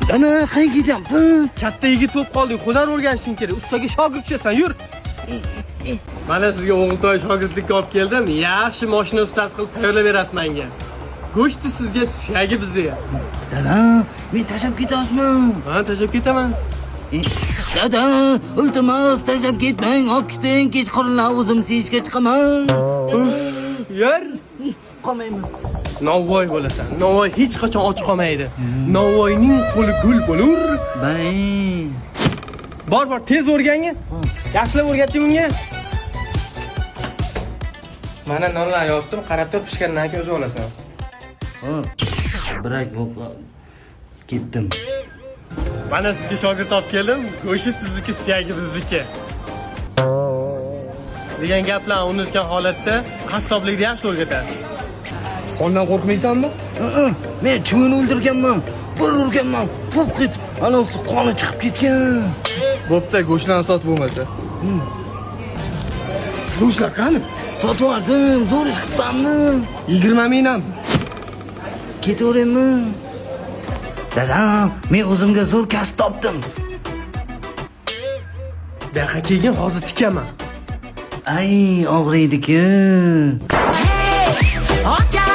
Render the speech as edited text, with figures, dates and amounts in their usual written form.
Dada, qayerga ketyapmiz? Katta yigit bo'lib qolding, hunar o'rganishing kerak. Ustaga shogird tushasan, yur. Mana sizga o'g'iltoy shogirdlikka olib keldim. Yaxshi mashina ustasi qilib tayyorlab berasiz menga. Go'shti sizga, suyagi bizga. Dada, men tashlab ketasizmi? Ha, tashlab ketaman. Dada, iltimos, tashlab ketmang, olib keting, kechqurunlar o'zim seyishga chiqaman. Yur. Qolmayman. Novvoy bo'lasan. Novvoy hech qachon och qolmaydi. Novvoyning qo'li gul bo'lur. Baring. Bor, bor, tez o'rgangin. Yaxshilab o'rgating unga. Mana nonlarni yopdim, qarab tur, pishgandan keyin o'zi olasan. Birak ketdim. Mana sizga shogird olib keldim. Go'shti sizniki, suyagi bizniki. Degan gaplarni unutgan holatda qassoblikni yaxshi o'rgatasiz. Qondan qo'rqmaysanmi? Men chuvini o'ldirganman. Bir urganman, puf etib, anavisi qoni chiqib ketgan. Bo'pti, go'shtlarni sotib bo'lmasa. Go'shtlar qani? Sotib yubordim, zo'r ish qilibmanmi? 20 ming ham. Ketaveraymi? Dadam, men o'zimga zo'r kasb topdim. Bu yoqqa kelgin, hozir tikaman. Ay, og'riydi-ku. Hey,